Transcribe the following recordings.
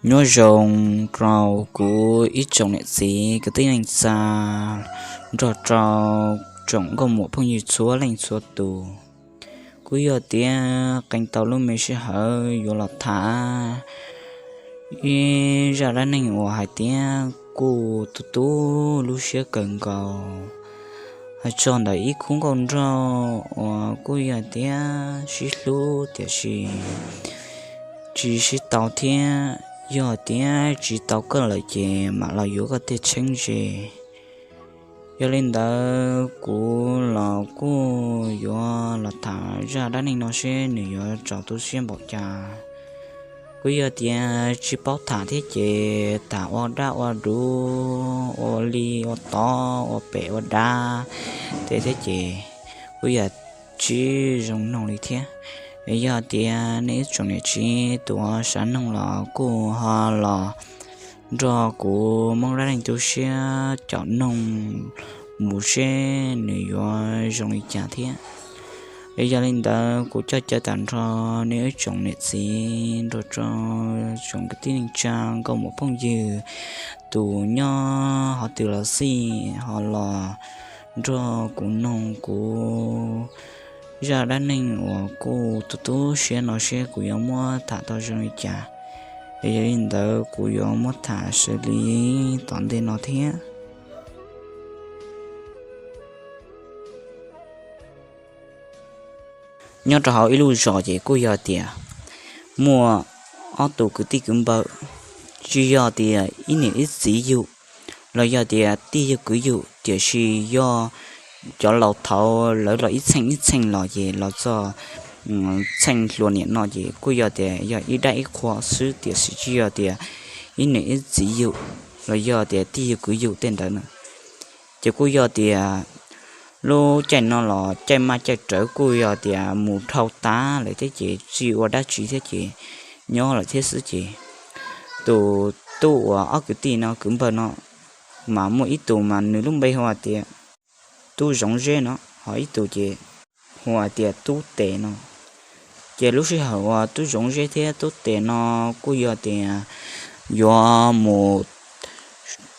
Nyob zoo rau kuv ib tsoom niam txiv kwv tij neej tsa nrog rau tsoom nkauj muam phooj ywg txhua leej txhua tus. Kuj yog tias qee tau lub me sij hawm yuav los tham ib zaj dab neeg uas hais tias kuj tu tu lub siab kawg nkaus, hais txog ntawm ib khub nkauj nraug uas kuj yog tias sib hlub tiam sis tsis sib tau thiab, yog tias tsis tau koj lawm ces mam los yuav koj tej txheeb ze. Yog li ntawd kuv los kuj yuav los tham zaj dab neeg no seb nws yuav txaus tu siab npaum cas. Kuj yog tias tsis paub tham thiab ces tham ua dab ua duv, ua li ua tod, ua pem ua dab tej thiab ces kuj yog tsis zoo noog li thiab. Yog tias nej ib tsoom niam txiv tus uas xav noog los kuj ho los nrog kuv Hmoob Dab Neeg Tu Siab caum noog mus seb nws yuav zoo li cas thiab. Yog li ntawd kuv coj caw tag nrho nej ib tsoom niam txiv nrog rau tsoom kwv tij neej tsa nkauj muam phooj ywg tus nyob qhov twg los xij ho los nrog kuv noog kuv zaj dab neeg uas kuj tu tu siab no seb kuv yuav muab tham tau zoo li cas. Yog li ntawd kuv yuav muab tham xws li tom ntej no thiab. Nyob rau hauv ib lub zos ces kuj yog tias muaj ob tug kwv tij kwv npawg, tsis yog tias ib niam ib txiv yug los yog tias tij yug kwv yug, tiam sis yog cov laus thaud lawv los ib txheej ib txheej los ces los txog txheej hluas niam no ces kuj yog tias yog ib dab ib qhua xwb, tiam sis tsis yog tias ib niam ib txiv yug los yog tias tij yug kwv yug tej ntawd na. Ces kuj yog tias lub caij no los caij maj caij rawv kuj yog tias mus dhau tas lawm thiab ces tsis ua dab tsi thiab ces nyob lawm thiab xwb ces tus tub uas ob kwv tij no kwv npawg no mas muaj ib tug mas nws lub npe hu hais tias Tub Zoov Zeb no, ho ib tug ces hu hais tias Tub Tes no. Ces lub sij hawm uas Tub Zoov Zeb thiab Tub Tes no kuj yog tias yuav mus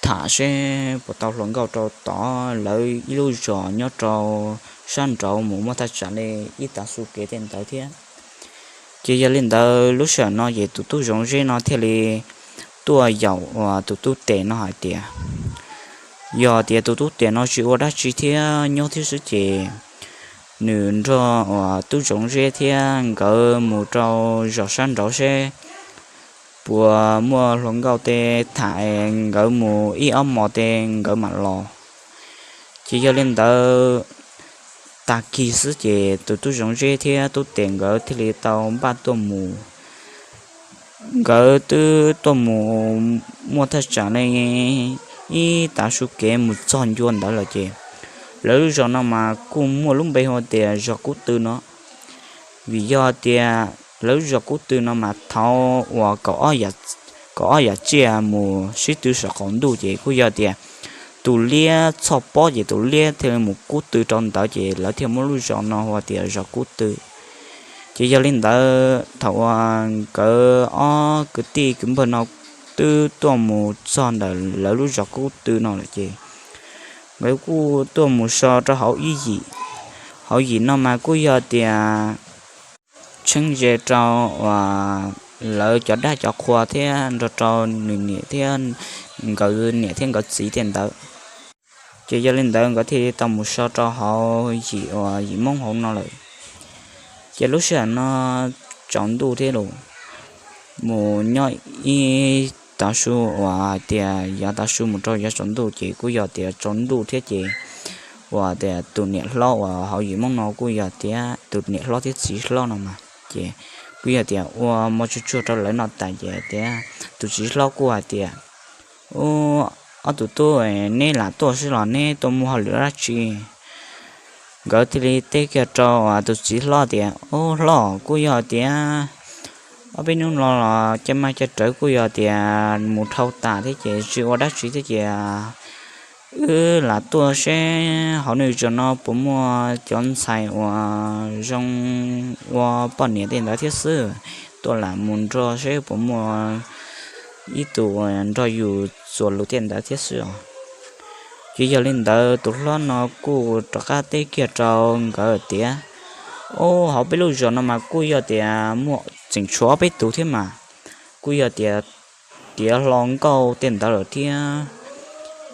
tham seb puas tau hluas nkauj rau tom lawv ib lub zos nyob rau sab nraud mus muaj thaj tsam li ib tav su kev tej ntawd thiab. Ces yog li ntawd lub sij hawm no ces tus Tub Zoov Zeb no thiaj li tuaj yaum uas tus Tub Tes no hais tias yog tias tus Tub Tes no tsis ua dab tsi thiab nyob thiab xwb ces nws nrog uas Tub Zoov Zeb thiab nkawd mus rau zos sab nraud seb puas muaj hluas nkauj tej tham, nkawd mus ib ob hmos tej nkawd mam los. Ces yog li ntawd tag kis xwb ces tus Tub Zoov Zeb thiab Tub Tes nkawd thiaj li tau npaj tuaj mus. Nkawd twb tuaj mus muaj thaj tsam li ib tav su kev mus txog ncua ntawd lawm ces lawv lub zos no mas kuj muaj lub npe hu tias zos Kub Tw no. Vim yog tias lawv lub zos Kub Tw no mas thaud uas kaum ob yam tsiaj mus sib tw saum qaum ntuj ces kuj yog tias tus liab txhoj pob ces tus liab thiaj li mus kub tw rau ntawd ces lawv thiaj muab lub zos no hu tias zos Kub Tw. Ces yog li ntawd thaum uas nkawd ob kwv tij kwv npawg no twb tuaj mus txog ntawm lawv lub zos Kub Tw no lawm ces nkawd kuj tuaj mus so rau hauv ib yim. Hauv yim no mas kuj yog tias tsheeb ze rau uas lawv cov dab cov qhua thiab nrog rau nws niam thiab nkawd niam thiab nkawd txiv tej ntawd. Ces yog li ntawd nkawd thiaj li tau mus so rau hauv yim uas yim Hmoob hauv no lawm. Ces lub sij hawm no tsaus ntuj thiab los mus nyob ib tav su uas hais tias yav tav su mus rau yav tsaus ntuj ces kuj yog tias tsaus ntuj thiab ces uas tias tus niam hlob uas hauv yim Hmoob no kuj yog tias tus niam hlob thiab txiv hlob no mas ces kuj yog tias ua mov tsuag tsuag rau lawv noj tas ces tias tus txiv hlob kuj hais tias, Ub, ob tug tub, neb lam tuaj seb los neb tuaj muaj hauj lwm dab tsi? Nkawd thiaj li teb kiag rau tus txiv hlob tias, Ub hlob, kuj yog tias ob peb hnub no los caij maj caij rawv kuj yog tias mus dhau tas thiab ces tsis ua dab tsi thiab ces wb lam tuaj seb hauv nej zos no puas muaj cov ntxhais uas zoo ua poj niam tej ntawd thiab xwb. Tuaj lam mus nrog seb puas muaj ib tug nrog yus txuas lus tej ntawd thiab xwb os. Ces yog li ntawd tus hlob no kuj rov qab teb kiag rau nkawd tias, Ub, hauv peb lub zos no mas kuj yog tias muaj tseem tshuav ob peb tus thiab mas, kuj yog tias tiav hlo nkauj tej ntawd lawm thiab.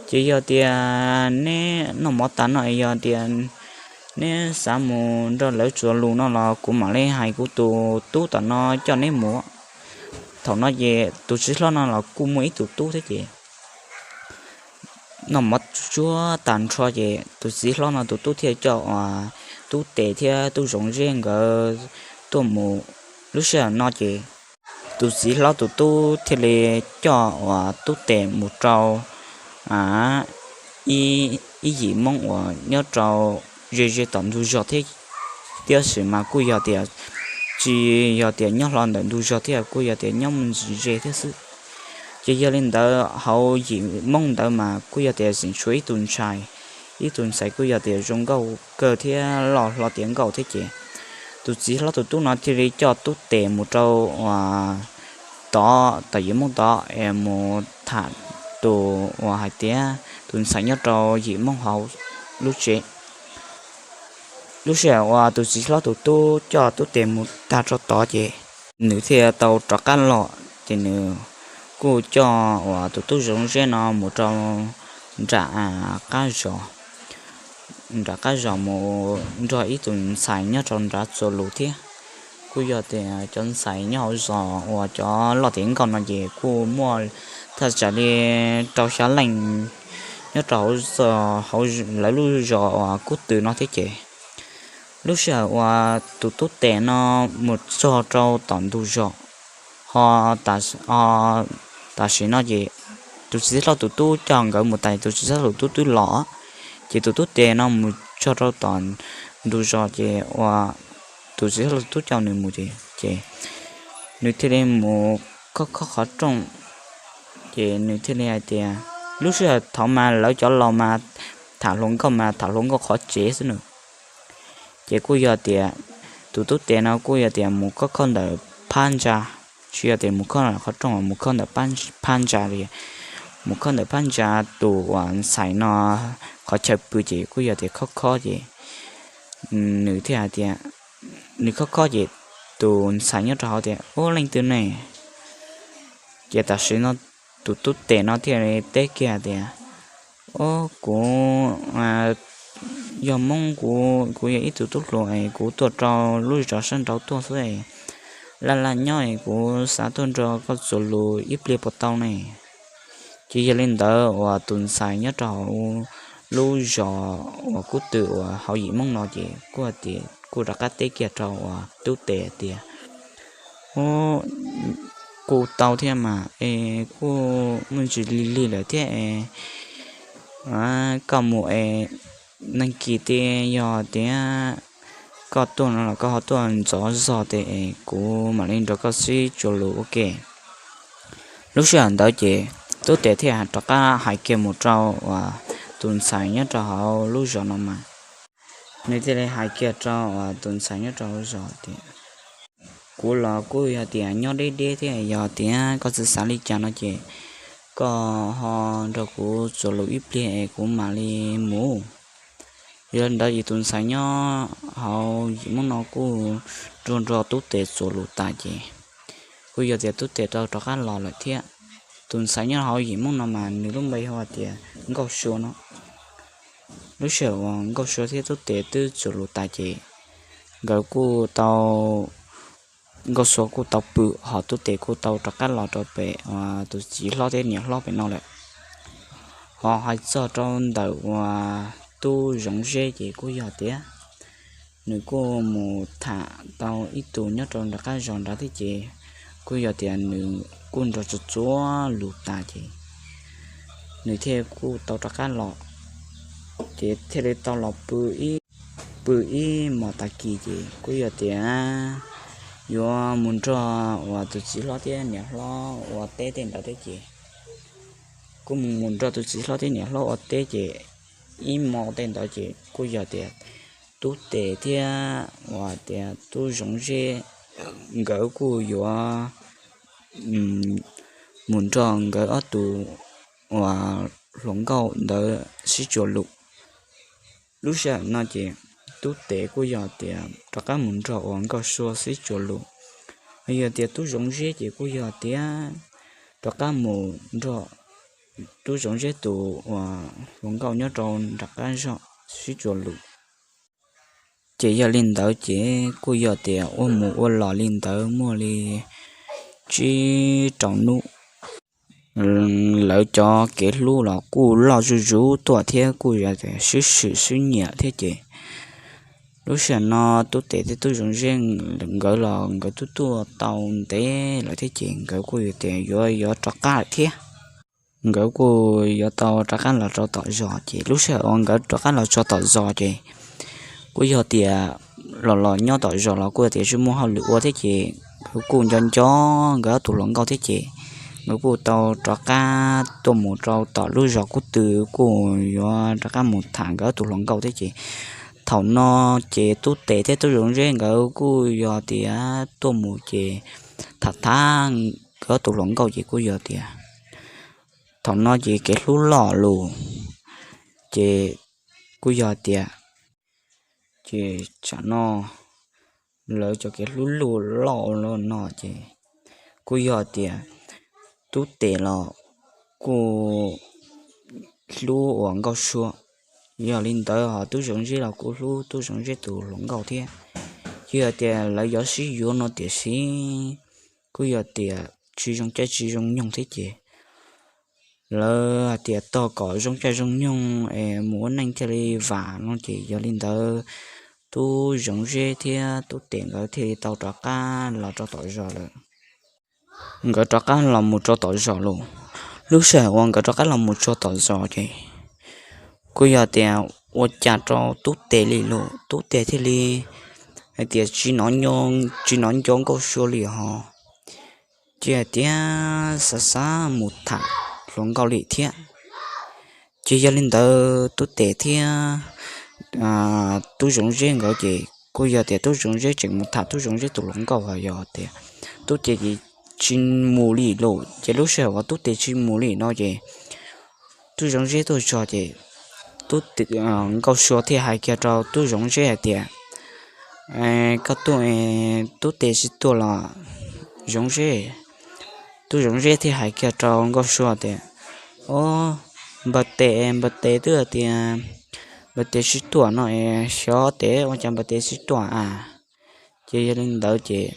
Ces yog tias neb noj mov tas no, yog tias neb xav mus nrog lawv txuas lus no los kuv mam li hais kuv tus tub tom no coj neb mus. Thaum no ces tus txiv hlob no los kuj muaj ib tug tub thiab ces noj mov tsuag tas nrho ces tus txiv hlob no tus tub thiaj coj uas Tub Tes thiab Tub Zoov Zeb nkawd tuaj mus. Lub sij hawm no ces tus txiv hlob tus tub thiaj li coj uas Tub Tes mus rau ib yim Moob uas nyob rau ze ze tom ntug zos thiab, tiam sis mas kuj yog tias tsis yog tias nyob hlo ntawm ntug zos thiab, kuj yog tias nyob mus ntsis ze thiab xwb. Ces yog li ntawd hauv yim Moob ntawd mas kuj yog tias tseem tshuav ib tug ntxhais, ib tug ntxhais kuj yog tias zoo nkauj kawg thiab loj hlo tiav nkauj thiab ces tus txiv hlob tus tub no thiaj li coj Tub Tes mus rau uas tod, tom yim Moob tod es mus tham tus uas hais tias tus ntxhais nyob rau yim Moob hauv lub tsev. Lub sij hawm uas tus txiv hlob tus tub coj Tub Tes mus tag rau tod ces nws thiaj tau rov qab los ces nws kuj coj uas tus Tub Zoov Zeb no mus rau nram qab zos, nram qab zos mus nrog ib tus ntxhais nyob rau nrad txuas lus thiab. Kuj yog tias cov ntxhais nyob hauv zos uas cov loj tiav nkauj no ces kuj muaj thaj tsam li rau xya leej nyob rau hauv zos, hauv lawv lub zos uas Kub Tw no thiab ces lub sij hawm uas tus Tub Tes no mus txog rau tom ntug zos, ho tam sim no ces tus txiv hlob tus tub coj nkawd mus tas tus txiv hlob tus tub twb los, ces tus Tub Tes no mus txog rau tom ntug zos ces uas tus txiv hlob tus tub coj nws mus ces, ces nws thiaj li mus khob khob qhov rooj, ces nws thiaj li hais tias, lub sij hawm thaud mas lawv cov laus mas tham hluas nkauj mas tham hluas nkauj qhov tsev xwb nws. Ces kuj yog tias tus Tub Tes no kuj yog tias mus khob khob ntawm phab ntsa, tsis yog tias mus khob qhov rooj, mus khob ntawm phab ntsa li, mus khob ntawm phab ntsa tus uas ntxhais no qhov chaw pw ces kuj yog tias khob khob ces nws thiaj hais tias, nws khob khob ces tus ntxhais nyob rau hauv tias, Ub, leej twg ne? Ces tam sim no tus Tub Tes no thiaj li teb kiag tias, Ub, kuv yog Moob, kuv, kuv yog ib tug tub hluas es kuv tuaj rau lub zos sab nraud tuaj xwb es laj laj nyob es kuv xav tuaj nrog koj txuas lus ib pliag puas tau ne? Ces yog li ntawd uas tus ntxhais nyob rau hauv lub zos uas Kub Tw uas hauv yim Moob no ces kuj hais tias kuj rov qab teb kiag rau uas Tub Tes tias, Ub, kuj tau thiab mas es kuj muaj ntsis lig lig lawm thiab es koj mus es neeg kis tias yog tias koj tuaj no los koj ho tuaj ntxov zog tias es kuv mam li nrog koj sib tsuas lus ua ke. Lub sij hawm ntawd ces Tub Tes thiaj rov qab hais kiag mus rau uas tus ntxhais nyob rau hauv lub zos no mas, nws thiaj li hais kiag rau uas tus ntxhais nyob rau hauv zos tias, Kuv los kuj yog tias nyob deb deb thiab, yog tias koj tsis xav li cas no ces koj ho nrog kuv txuas lus ib pliag es kuv mam li mus. Yog li ntawd ces tus ntxhais nyob hauv yim Moob no kuj nrog nrog Tub Tes txuas lus tas ces kuj yog tias Tub Tes tau rov qab los lawm thiab. Tus ntxhais nyob hauv yim Moob no mas nws lub npe hu tias Nkauj Sua no. Lub sij hawm uas Nkauj Sua thiab Tub Tes twb txuas lus tas ces nkawd kuj tau, Nkauj Sua kuj tau pw, ho Tub Tes kuj tau rov qab los rau pem tus txiv hlob thiab niam hlob pem no lawm. Ho hais txog rau ntawm uas Tub Zoov Zeb ces kuj yog tias nws kuj mus tham tau ib tug nyob rau nram qab zos nrad thiab ces kuj yog tias nws kuj nrog txuas txuas lus tas ces nws thiaj kuj tau rov qab los, ces thiaj li tau los pw ib, pw ib hmos tag kis ces kuj yog tias yuav mus nrog uas tus txiv hlob thiab niam hlob ua teb tej ntawd thiab ces kuj mus mus nrog tus txiv hlob thiab niam hlob ua teb ces ib hmo tej ntawd ces kuj yog tias Tub Tes thiab uas tias Tub Zoov Zeb nkawd kuj yuav mus nrog nkawd ob tug uas hluas nkauj ntawd sib tsuas lus. Lub sij hawm no ces Tub Tes kuj yog tias rov qab mus nrog uas Nkauj Sua sib tsuas lus. Yog tias Tub Zoov Zeb ces kuj yog tias rov qab mus nrog Tub Zoov Zeb tus uas hluas nkauj nyob rau nram qab zog sib tsuas lus. Ces yog li ntawd ces kuj yog tias ua mus ua los li ntawd muaj li tsib rau hnub, lawv cov kev hlub los kuj loj zuj zus tuaj thiab kuj yog tias sib swm sib nyiam thiab ces lub sij hawm no Tub Tes thiab Tub Zoov Zeb nkawd los nkawd twb tuaj tau ntev lawm thiab ces nkawd kuj yog tias yuav yuav rov qab lawm thiab. Nkawd kuj yuav tau rov qab los rau tom zos ces lub sij hawm uas nkawd rov qab los tso tom zos ces kuj yog tias los los nyob tom zos los kuj tias tsis muaj hauj lwm ua thiab ces nkawd kuj nco nco nkawd ob tug hluas nkauj thiab ces nkawd kuj tau rov qab tuaj mus rau tom lub zos Kub Tw, kuj yuav rov qab mus tham nkawd ob tug hluas nkauj thiab ces thaum no ces Tub Tes thiab Tub Zoov Zeb nkawd kuj yog tias tuaj mus ces tham tham nkawd ob tug hluas nkauj ces kuj yog tias thaum no ces kev hlub loj lus ces kuj yog tias, ces tsam no lawv cov kev hlub loj loj no ces kuj yog tias Tub Tes los kuj hlub uas Nkauj Sua, yog li ntawd ho Tub Zoov Zeb los kuj hlub Tub Zoov Zeb tus hluas nkauj thiab. Ces yog tias lawv yuav sib yuav no tiam sis kuj yog tias tsis zoo caij tsis zoo nyoog thiab ces lawv hais tias tog kom zoo caij zoo nyoog es mus ua neej thiaj li vam no ces yog li ntawd Tub Zoov Zeb thiab Tub Tes nkawd thiaj li tau rov qab los rau tom zos lawm. Nkawd rov qab los mus rau tom zos lawm. Lub sij hawm uas nkawd rov qab los mus txog tom zos ces kuj yog tias ua cas rau Tub Tes li lawm, Tub Tes thiaj li hais tias tsis hnov nco Nkauj Sua li hos, ces hais tias xav xav mus tham hluas nkauj li thiab. Ces yog li ntawd Tub Tes thiab Tub Zoov Zeb nkawd ces kuj yog tias Tub Zoov Zeb tseem mus tham Tub Zoov Zeb tus hluas nkauj hos yog tias Tub Tes ces tsis mus li lawm ces lub sij hawm uas Tub Tes tsis mus li no ces Tub Zoov Zeb tuaj txog ces Nkauj Sua thiaj hais kiag rau Tub Zoov Zeb hais tias, koj tuaj, Tub Tes tsis tuaj los Zoov Zeb? Tub Zoov Zeb thiaj hais kiag rau Nkauj Sua tias, o, npawg Tes, npawg Tes twb hais tias npawg Tes tsis tuaj no es xyov tes ua cas npawg Tes tsis tuaj a. Ces yog li ntawd ces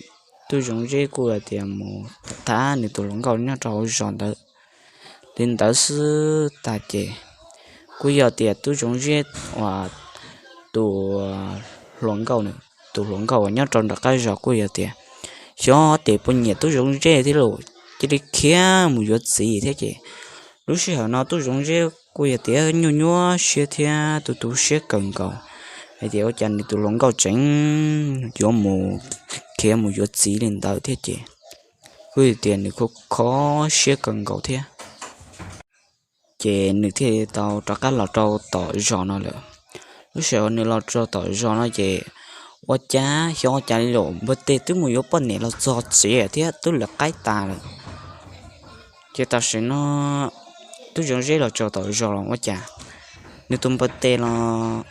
Tub Zoov Zeb kuj hais tias mus tham nws tus hluas nkauj nyob rau hauv zos ntawd li ntawd xwb tag ces kuj yog tias Tub Zoov Zeb uas tus hluas nkauj, tus hluas nkauj uas nyob rau nram qab zos kuj yog tias xyov tes puas nyiam Tub Zoov Zeb thiab los cia li khiav mus yuav txiv thiab ces lub sij hawm no Tub Zoov Zeb kuj yog tias nyuaj nyuaj siab thiab tu tu siab kawg nkaus hais tias ua cas nws tus hluas nkauj tseem yuav mus khiav mus yuav txiv li ntawd thiab ces kuj yog tias nws kho kho siab kawg nkaus thiab. Ces nws thiaj tau rov qab los rau tom zos no lawm. Lub sij hawm nws los rau tom zos no ces ua cas xyov ua cas li lawm, npawg Tes twb mus yuav poj niam los txog tsev thiab twb lawv qaib tas lawm. Ces tam sim no Tub Zoov Zeb los txog tom zos los ua cas nws tus npawg Tes los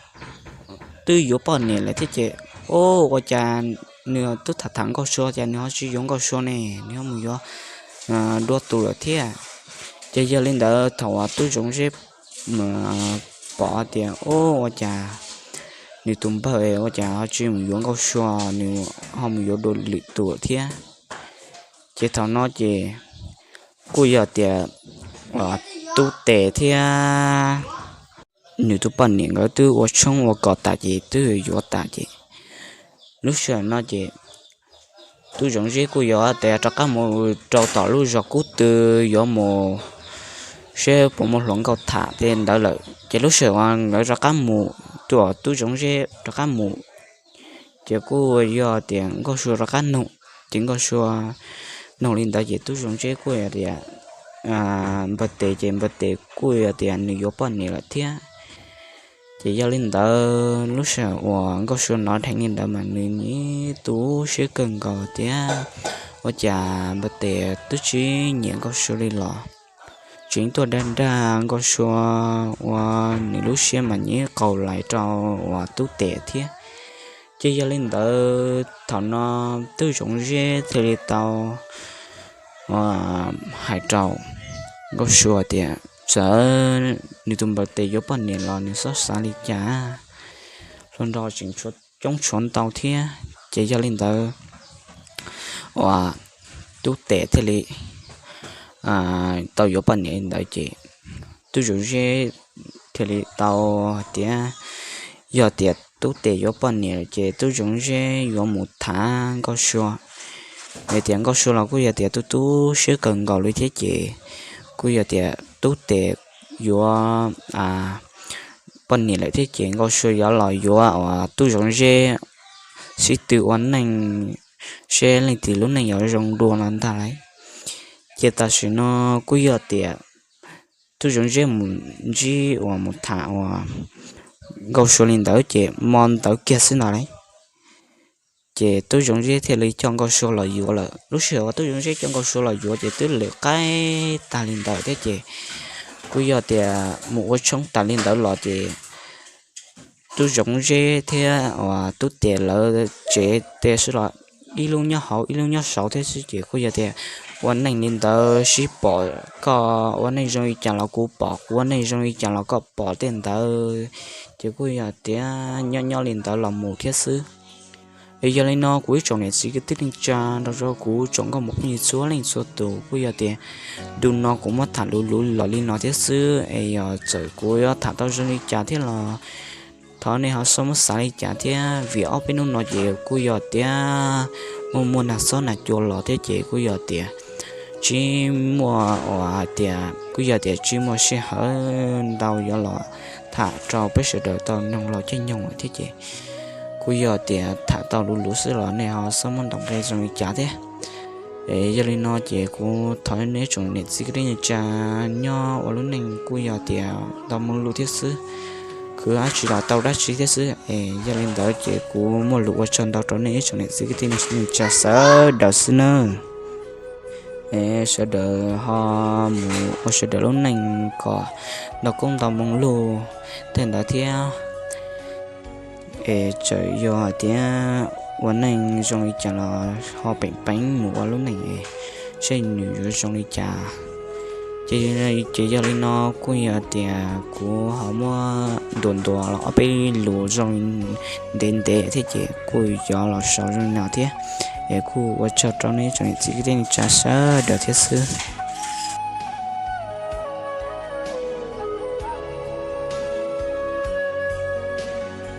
twb yuav poj niam lawm thiab ces, o, ua cas nws twb tham tham Nkauj Sua cas nws ho tsis yuav Nkauj Sua ne, nws ho mus yuav dua tus lawm thiab. Ces yog li ntawd thaum uas Tub Zoov Zeb pom tias, o, ua cas nws tus npawg ua cas ho tsis mus yuav Nkauj Sua, nws ho mus yuav dua lwm tus thiab. Ces thaum no ces kuj yog tias Tub Tes thiab nws tus poj niam nkawd twb ua tshoob ua kos tas ces twb yuav tas ces lub sij hawm no ces Tub Zoov Zeb kuj yog tias rov qab mus rau tom lub zos Kub Tw yuav mus seb puas muaj hluas nkauj tham tej ntawd lawm. Ces lub sij hawm uas nkawd rov qab mus, tus Tub Zoov Zeb rov qab mus, ces kuj yog tias Nkauj Sua rov qab nug. Ces Nkauj Sua nug li ntawd ces Tub Zoov Zeb kuj tias npawg Tes, ces npawg Tes kuj yog tias nws yuav poj niam lawm thiab. Ces yog li ntawd lub sij hawm uas Nkauj Sua hnov dheev li ntawd mas nws nyiam tu siab kawg nkaus tias ua cas npawg Tes twb tsis nyiam Nkauj Sua li los tseem tuaj dag dag Nkauj Sua, ua nws lub siab mas nyim qaug lais rau uas Tub Tes thiab. Ces yog li ntawd thaum no Tub Zoov Zeb thiaj li tau hais rau Nkauj Sua tias txawm nws tus npawg Tes yuav poj niam los nws txhob xav li cas, hluas nraug tseem coob tshuav ntau thiab. Ces yog li ntawd uas Tub Tes thiaj li tau yuav poj niam li ntawd ces Tub Zoov Zeb thiaj li tau hais tias yog tias Tub Tes yuav poj niam ces Tub Zoov Zeb yuav mus tham Nkauj Sua. Yog tias Nkauj Sua los kuj yog tias tu tu siab kawg nkaus li thiab ces kuj yog tias Tub Tes yuav poj niam lawm thiab ces Nkauj Sua yuav los yuav uas Tub Zoov Zeb sib tw ua neej seb leej twg lub neej yuav zoo dua no ntag lauj. Ces tam sim no kuj yog tias Tub Zoov Zeb mus ntsib uas mus tham uas Nkauj Sua li ntawd ces hmo ntawd kiag xwb ntag lauj. Ces Tub Zoov Zeb thiaj li coj Nkauj Sua los yuav lawm. Lub sij hawm uas Tub Zoov Zeb coj Nkauj Sua los yuav ces twb lwm qaib tag li ntawd thiab ces kuj yog tias mus ua tshoob tas li ntawd los ces Tub Zoov Zeb thiab uas Tub Tes lawv tsev tej xwb los ib lub nyob hauv ib lub nyob saud thiab xwb ces kuj yog tias ua neej li ntawd sib pom, koj ua neej zoo li cas los kuv pom, kuv ua neej zoo li cas los koj pom tej ntawd. Ces kuj yog tias nyob nyob li ntawd los mus thiab xwb. Es yog li no kuv ib tsoom niam txiv kwv tij neej tsa nrog rau kuv tsoom nkauj muam phooj ywg txhua leej txhua tus, kuj yog tias ntu no kuv muab tham luv luv los li no thiab xwb es yog txawm kuv yuav tham tau zoo li cas thiab los thov nej ho xob muab xav li cas thiab vim ob peb hnub no ces kuj yog tias muaj muaj nag xob nag cua los thiab ces kuj yog tias tsis muaj uas hais tias kuj yog tias tsis muaj sij hawm ntau yuav los tham rau peb sawv daws tau noog los caij nyoog lawm thiab ces kuj yog tias tham tau luv luv xwb los nej ho xob muab ntaus nqe zoo li cas thiab. Es yog li no ces kuv thov nej tsoom niam txiv kwv tij neej tsa nyob ua lub neej kuj yog tias ntau moo lug thiab xwb, khwv dab tsi los tau dab tsi thiab xwb. Es yog li ntawd ces kuv muaj lus ua tsaug ntau rau nej ib tsoom niam txiv kwv tij neej tsa sawv daws xwb nawb. Es sawv daws ho mus ua sawv daws lub neej kom ntau koob ntau moo lug tej ntawd thiab. Es txawm yog hais tias ua neej zoo li cas los ho peem peev mus ua lub neej es seb nws yuav zoo li cas. Ces, ces yog li no kuj yog tias kuv ho muab ntuas ntuas los ob peb lus zoo ntev ntev thiab ces kuj yuav los sau zoo li no thiab. Es kuj ua tsaug rau nej tsoom niam txiv kwv tij neej tsa sawv daws thiab xwb.